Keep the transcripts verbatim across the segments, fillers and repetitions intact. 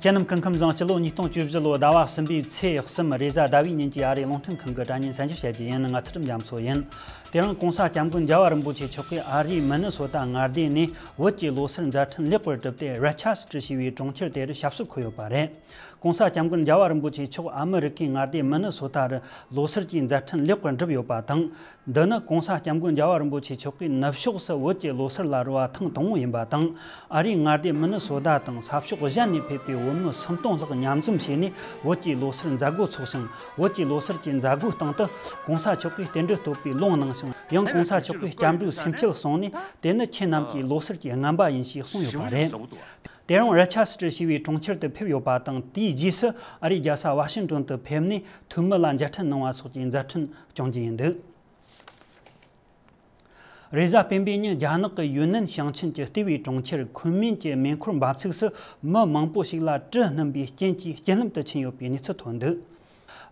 དེ་རྣམས་སྐུ་ཁམས་བཟང་། སྤྱི་ལོ་ཉིས་སྟོང་བཅུ་བཞི་ལོ་ཟླ་བ་གསུམ་པའི་ཚེས་གསུམ་རེས་གཟའ་ཟླ་བའི་ཉིན་གྱི་ཨ་རིའི་རླུང་འཕྲིན་ཁང་གི་དྲ་བརྙན་གསར་འགྱུར་བཤད་རྒྱུ་ཡིན། ང་ཚུལ་ཁྲིམས་རྒྱ་མཚོ་ཡིན། དེ་རིང་གོང་ས་སྐྱབས་མགོན་རྒྱལ་བ་རིན་པོ་ཆེ་མཆོག་གིས་ཨ་རིའི་མི་ནི་སོ་ཏ་མངའ་སྡེ་ནས་བོད་ཀྱི་ལོ་སར་མཛད་འཕྲིན་ལེགས་པར་གྲུབ་སྟེ། ར་ཆ་སི་ཊར་ཞེས་པའི་གྲོང་ཁྱེར་དེ་རུ་ཞབས་སོར་འཁོད་ཡོད་པ་རེད། གོང་ས་སྐྱབས་མགོན་རྒྱལ་བ་རིན་པོ་ཆེ་མཆོག་ཨ་མི་རི་ཀའི་མངའ་སྡེ་མི་ནི་སོ་ཏ་རུ་ལོ་སར་གྱི་མཛད་འཕྲིན་ལེགས་པར་འགྲུབ་ཡོད་པ་དང་། འདི་ནི་གོང་ས་སྐྱབས་མགོན་རྒྱལ་བ་རིན་པོ་ཆེ་མཆོག་གིས་ནུབ་ཕྱོགས་སུ་བོད་ཀྱི་ལོ་སར་ལ་རོལ་བ་ཐེངས་དང་པོ་ཡིན་པ་དང་། ཨ་རིའི་མངའ་སྡེ་མི་ནི་སོ་ཏ་དང་ས་ཕྱོགས་གཞན་ནས་ཕེབས་པའི་བོད་མི་སུམ་སྟོང་ལྷག་མཉམ་འཛོམས་བྱས་ནས་བོད་ཀྱི་ལོ་སར་མཛད་སྒོ་ཚོགས་ཤིང་། བོད་ཀྱི་ལོ་སར་གྱི་མཛད་སྒོའི་སྟེང་དུ་གོང་ས་མཆོག་གིས་རྟེན་འབྲེལ་བསྟོད་པའི་ལུང་གནང་ཞིང་། ཡང་གོང་ས་མཆོག་གིས་སྐྱབས་འགྲོའི་སེམས་བསྐྱེད་གསུངས་ནས། དེ་ནི་ཁྱེད་རྣམས་ཀྱི་ལོ་སར་གྱི་རྔན་པ་ཡིན་ཞེས་གསུངས་ཡོད་པ་རེད། དེ་རིང་ར་ཆ་སི་ཊར་ཞེས་པའི་གྲོང་ཁྱེར་དུ་ཕེབས་ཡོད་པ་དང་། དེའི་རྗེས་སུ་ཨ་རིའི་རྒྱལ་ས་ཝ་ཤིང་ཏོན་དུ་ཕེབས་ནས་ཐུན་མི་ལ་མཇལ་འཕྲད་གནང་བ་སོགས་ཀྱི་མཛད་འཕྲིན་སྐྱོང་རྒྱུ་ཡིན་འདུག། རེས་གཟའ་སྤེན་པའི་ཉིན་རྒྱ་ནག་གི་ཡུན་ནན་ཞིང་ཆེན་གྱི་ལྟེ་བའི་གྲོང་ཁྱེར་ཁུན་མིན་གྱི་མེ་འཁོར་འབབ་ཚུགས་སུ་མི་མང་པོ་ཞིག་ལ་གྲི་སྣུན་པའི་རྐྱེན་གྱིས་རྐྱེན་ལམ་དུ་ཕྱིན་ཡོད་པའི་གནས་ཚུལ་ཐོན་འདུག།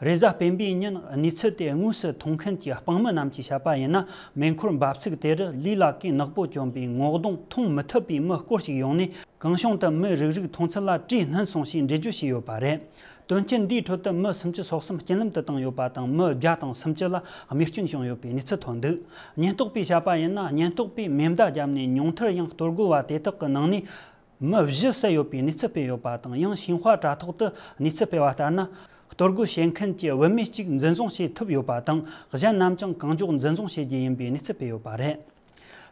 རེས་གཟའ་སྤེན་པའི་ཉིན་གནས་ཚུལ་དེ་དངོས་སུ་མཐོང་མཁན་གྱི་དཔང་མི་རྣམས་ཀྱིས་བཤད་པ་ཡིན་ན། མེ་འཁོར་འབབ་ཚུགས་དེ་རུ་ལུས་ལ་གོས་ནག་པོ་གྱོན་པའི་ངོ་གདོང་མཐོང་མི་ཐུབ་པའི་མི་སྐོར་ཞིག་ཡོང་ནས། གང་བྱུང་དུ་མི་རིགས་རིགས་མཐོང་ཚུལ་ལ་གྲི་སྣུན་སོང་ཞེས་འགྲེལ་བརྗོད་བྱས་ཡོད་པ་རེད། དོན་རྐྱེན་འདིའི་ཁྲོད་དུ་མི་སུམ་ཅུ་སོ་གསུམ་རྐྱེན་ལམ་དུ་བཏང་ཡོད་པ་དང་། མི་བརྒྱ་དང་སུམ་ཅུ་ལ་རྨས་སྐྱོན་བྱུང་ཡོད་པའི་གནས་ཚུལ་ཐོན་འདུག། ཉེན་རྟོག་པས་བཤད་པ་ཡིན་ན། ཉེན་རྟོག་པས་མེ་མདའ་བརྒྱབ་ནས་ཉུང་མཐར་ཡང་གཏོར་རྒོལ་བ་དེ་དག་གི་ནང་ནས་མི་བཞི་བསད་ཡོད་པའི་གནས་ཚུལ་སྤེལ་ཡོད་པ་དང་། ཡང་ཤིན་ཧྭ་དྲ་ཐོག་ཏུ་གནས་ཚུལ་སྤེལ་བ་ལྟར་ན། གཏོར་རྒོལ་བྱེད་མཁན་གྱི་བུད་མེད་ཅིག་འཛིན་བཟུང་བྱེད་ཐུབ་ཡོད་པ་དང་། གཞན་རྣམས་ཀྱང་གང་མགྱོགས་འཛིན་བཟུང་བྱེད་རྒྱུ་ཡིན་པའི་གནས་ཚུལ་སྤེལ་ཡོད་པ་རེད།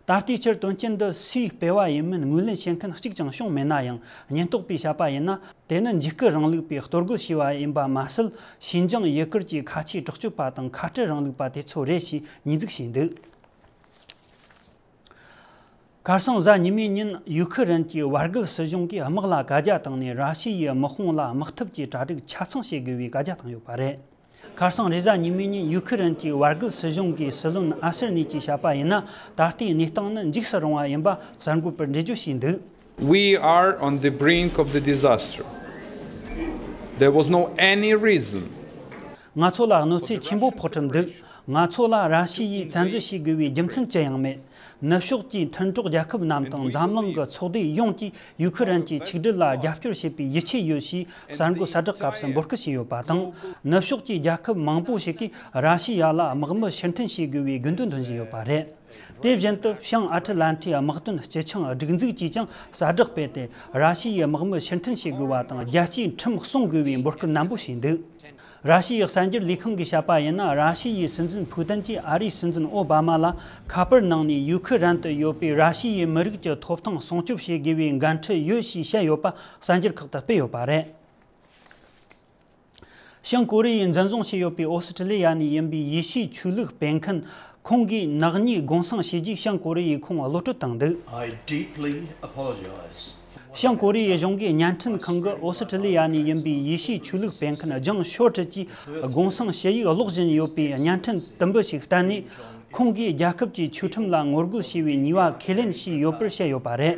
ད་ལྟའི་ཆར་དོན་རྐྱེན་འདི་སུས་སྤེལ་བ་ཡིན་མིན་ངོས་ལེན་བྱེད་མཁན་གཅིག་ཀྱང་བྱུང་མེད་ན་ཡང་། ཉེན་རྟོག་པས་བཤད་པ་ཡིན་ན། དེ་ནི་འཇིགས་སྐུལ་རིང་ལུགས་པས་གཏོར་རྒོལ་བྱས་པ་ཡིན་པ་མ་ཟད། ཞིན་ཅང་ཡུ་གུར་གྱི་ཁ་ཆེའི་དྲག་སྤྱོད་པ་དང་ཁ་བྲལ་རིང་ལུགས་པ་དེ་ཚོ་རེད་ཞེས་ཉེས་འཛུགས་བྱས་འདུག། ཁ་སང་གཟའ་ཉི་མའི་ཉིན་ཡུ་ཁི་རན་གྱི་བར་བརྒལ་སྲིད་གཞུང་གིས་དམག་ལ་བཀའ་རྒྱ་བཏང་ནས། ར་ཤི་ཡའི་དམག་དཔུང་ལ་དམག་འཐབ་ཀྱི་གྲ་སྒྲིག་ཆ་ཚང་བྱེད་དགོས་པའི་བཀའ་རྒྱ་བཏང་ཡོད་པ་རེད། ཁ་སང་རེས་གཟའ་ཉི་མའི་ཉིན་ཡུ་ཁི་རན་གྱི་བར་བརྒལ་སྲིད་གཞུང་གི་སྲིད་བློན་ཨ་སེར་ནི་ཀྱིས་བཤད་པ་ཡིན་ན། ད་ལྟའི་གནས་སྟངས་ནི་འཇིགས་སུ་རུང་བ་ཡིན་པ་གསར་འགོད་པར་འགྲེལ་བརྗོད་བྱས་འདུག། We are on the brink of the disaster. There was no any reason. ང་ཚོ་ལ་གནོད་འཚེ་ཆེན་པོ་ཕོག་གྲབས་འདུག། ང་ཚོ་ལ་ར་ཤི་ཡས་བཙན་འཛུལ་བྱེད་དགོས་པའི་རྒྱུ་མཚན་ཅི་ཡང་མེད། ནུབ་ཕྱོགས་ཀྱི་མཐུན་གྲོགས་རྒྱལ་ཁབ་རྣམས་དང་འཛམ་གླིང་གི་ཚོགས་སྡེ་ཡོངས་ཀྱིས་ཡུ་ཁི་རན་གྱི་ཆིག་སྒྲིལ་ལ་རྒྱབ་སྐྱོར་བྱེད་པའི་ཡིད་ཆེས་ཡོད་ཞེས་གསར་འགོད་གསལ་བསྒྲགས་སྐབས་སུ་འབོད་སྐུལ་བྱས་ཡོད་པ་དང་། ནུབ་ཕྱོགས་ཀྱི་རྒྱལ་ཁབ་མང་པོ་ཞིག་གིས་ར་ཤི་ཡ་ལ་དམག་མི་ཕྱིར་འཐེན་བྱེད་དགོས་པའི་དགོས་འདུན་འདོན་བཞིན་ཡོད་པ་རེད། དེ་བཞིན་དུ་བྱང་ཨ་ཊི་ལན་ཊིའི་དམག་དོན་སྤྱི་ཆིངས་སྒྲིག་འཛུགས་ཀྱིས་ཀྱང་གསལ་བསྒྲགས་སྤེལ་ཏེ། ར་ཤི་ཡའི་དམག་མི་ཕྱིར་འཐེན་བྱེད་དགོས་པ་དང་། རྒྱལ་སྤྱིའི་ཁྲིམས་སྲུང་དགོས་པའི་འབོད་སྐུལ་ནན་པོ་བྱས་འདུག། ར་ཤི་ཡའི་གསར་འགྱུར་ལས་ཁང་གིས་བཤད་པ་ཡིན་ན། ར་ཤི་ཡའི་སྲིད་འཛིན་ཕུའུ་ཏན་གྱིས་ཨ་རིའི་སྲིད་འཛིན་ཨོ་བྷ་མ་ལ་ཁ་པར་ནང་ནས་ཡུ་ཁི་རན་དུ་ཡོད་པའི་ར་ཤི་ཡའི་མི་རིགས་ཀྱི་ཐོབ་ཐང་སྲུང་སྐྱོབ་བྱེད་དགོས་པའི་འགན་འཁྲི་ཡོད་ཞེས་བཤད་ཡོད་པ་གསར་འགྱུར་ཁག་ཏུ་སྤེལ་ཡོད་པ་རེད། བྱང་ཀོ་རི་ཡས་འཛིན་བཟུང་བྱས་ཡོད་པའི་ཨོ་སི་ཀྲི་ལི་ཡ་ནས་ཡིན་པའི་ཡེ་ཤུའི་ཆོས་ལུགས་སྤེལ་མཁན་ཁོང་གིས་ནག་ཉེས་སྒོ་སྲུང་བྱས་རྗེས། བྱང་ཀོ་རི་ཡས་ཁོང་གློད་གྲོལ་བཏང་འདུག། I deeply apologize. བྱང་ཀོ་རི་ཡའི་གཞུང་གིས་བརྙན་འཕྲིན་ཁང་གིས་ཨོ་སི་ཀྲི་ལི་ཡ་ནས་ཡིན་པའི་ཡེ་ཤུའི་ཆོས་ལུགས་སྤེལ་མཁན་ལྗང་ཤོར་ཏྲི་གྱིས་དགོངས་སེལ་ཞུ་ཡིག་ཀློག་བཞིན་ཡོད་པའི་བརྙན་འཕྲིན་དུམ་བུ་ཞིག་བསྟན་ནས། ཁོང་གིས་རྒྱལ་ཁབ་ཀྱི་ཆོས་ཁྲིམས་ལ་ངོ་རྒོལ་བྱས་པའི་ཉེས་པ་ཁས་ལེན་བྱས་ཡོད་པར་བཤད་ཡོད་པ་རེད།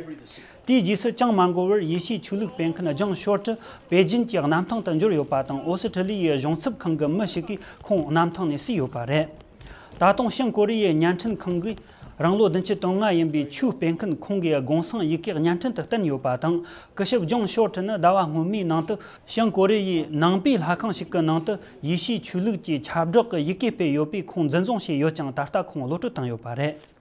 དེའི་རྗེས་སུ་ཅང་མ་འགོར་བར་ཡེ་ཤུའི་ཆོས་ལུགས་སྤེལ་མཁན་ལྗང་ཤོར་ཏྲི་པེ་ཅིན་གྱི་གནམ་ཐང་དུ་འབྱོར་ཡོད་པ་དང་། ཨོ་སི་ཀྲི་ལི་ཡའི་གཞུང་ཚབ་ཁང་གི་མི་ཞིག་གིས་ཁོང་གནམ་ཐང་ནས་བསུས་ཡོད་པ་རེད། ད་དུང་བྱང་ཀོ་རི་ཡའི་བརྙན་འཕྲིན་ཁང་གིས་རང་ལོ་བདུན་ཅུ་དོན་ལྔ་ཡིན་པའི་ཆོས་སྤེལ་མཁན་ཁོང་གི་དགོངས་སེལ་ཡི་གེ་བརྙན་འཕྲིན་དུ་བསྟན་ཡོད་པ་དང་། སྐུ་ཞབས་ལྗང་ཤོར་ཏྲི་ནི་ཟླ་བ་སྔོན་མའི་ནང་དུ་བྱང་ཀོ་རི་ཡའི་ནང་པའི་ལྷ་ཁང་ཞིག་གི་ནང་དུ་ཡེ་ཤུའི་ཆོས་ལུགས་ཀྱི་ཁྱབ་བསྒྲགས་ཀྱི་ཡི་གེ་སྤེལ་ཡོད་པས་ཁོང་འཛིན་བཟུང་བྱས་ཡོད་ཀྱང་། ད་ལྟ་ཁོང་གློད་གྲོལ་བཏང་ཡོད་པ་རེད།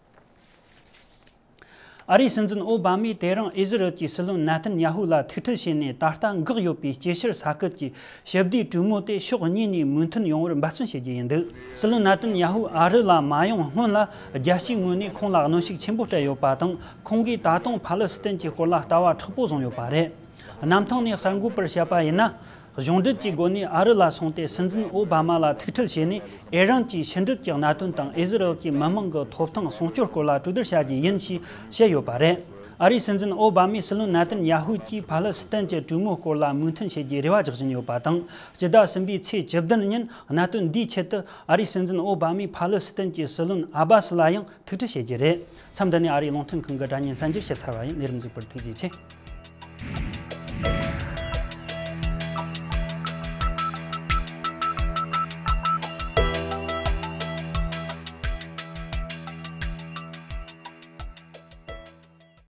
ཨ་རིའི་སྲིད་འཛིན་ཨོ་བྷ་མས་དེ་རིང་ཨི་ཟི་རལ་གྱི་སྲིད་བློན་ནཱ་ཐན་ཡ་ཧུ་ལ་ཐུག་འཕྲད་བྱས་ནས། ད་ལྟ་འགག་ཡོད་པའི་དཀྱིལ་ཤར་ས་ཁུལ་གྱི་ཞི་བདེའི་གྲོས་མོལ་དེ་ཕྱོགས་གཉིས་ནས་མོས་མཐུན་ཡོང་བར་འབད་བརྩོན་བྱེད་རྒྱུ་ཡིན་འདུག། སྲིད་བློན་ནཱ་ཐན་ཡ་ཧུ་ཨ་རི་ལ་མ་ཡོང་སྔོན་ལ། རྒྱལ་སྤྱིའི་ངོས་ནས་ཁོང་ལ་གནོན་ཤུགས་ཆེན་པོ་སྤྲད་ཡོད་པ་དང་། ཁོང་གིས་ད་དུང་ཕ་ལི་སི་ཐན་གྱི་སྐོར་ལ་ལྟ་བ་མཁྲེགས་པོ་བཟུང་ཡོད་པ་རེད། གནམ་ཐང་ནས་གསར་འགོད་པར་བཤད་པ་ཡིན་ན། གཞུང་འབྲེལ་གྱི་སྒོ་ནས་ཨ་རི་ལ་སོང་སྟེ། སྲིད་འཛིན་ཨོ་བྷ་མ་ལ་ཐུག་འཕྲད་བྱས་ནས། ཨི་རན་གྱི་ཕྱི་འབྲེལ་གྱི་གནད་དོན་དང་། ཨི་ཟི་རལ་གྱི་མི་མང་གི་ཐོབ་ཐང་སྲུང་སྐྱོབ་སྐོར་ལ་གྲོས་བསྡུར་བྱ་རྒྱུ་ཡིན་ཞེས་བཤད་ཡོད་པ་རེད། ཨ་རིའི་སྲིད་འཛིན་ཨོ་བྷ་མས་སྲིད་བློན་ནཱ་ཐན་ཡ་ཧུ་གྱིས་ཕ་ལི་སི་ཐན་གྱི་གྲོས་མོལ་སྐོར་ལ་མོས་མཐུན་བྱེད་རྒྱུའི་རེ་བ་རྒྱག་བཞིན་ཡོད་པ་དང་། སྤྱི་ཟླ་གསུམ་པའི་ཚེས་བཅུ་བདུན་ཉིན་གནད་དོན་འདིའི་ཆེད་དུ་ཨ་རིའི་སྲིད་འཛིན་ཨོ་བྷ་མས་ཕ་ལི་སི་ཐན་གྱི་སྲིད་བློན་ཨ་བྷ་སི་ལ་ཡང་ཐུག་འཕྲད་བྱེད་རྒྱུ་རེད། མཚམས་འདི་ནས་ཨ་རིའི་རླུང་འཕྲིན་ཁང་གི་དྲ་བརྙན་གསར་འགྱུར་བཤད་ཚར་བ་ཡིན། ལས་རིམ་གཟིགས་པར་ཐུགས་རྗེ་ཆེ།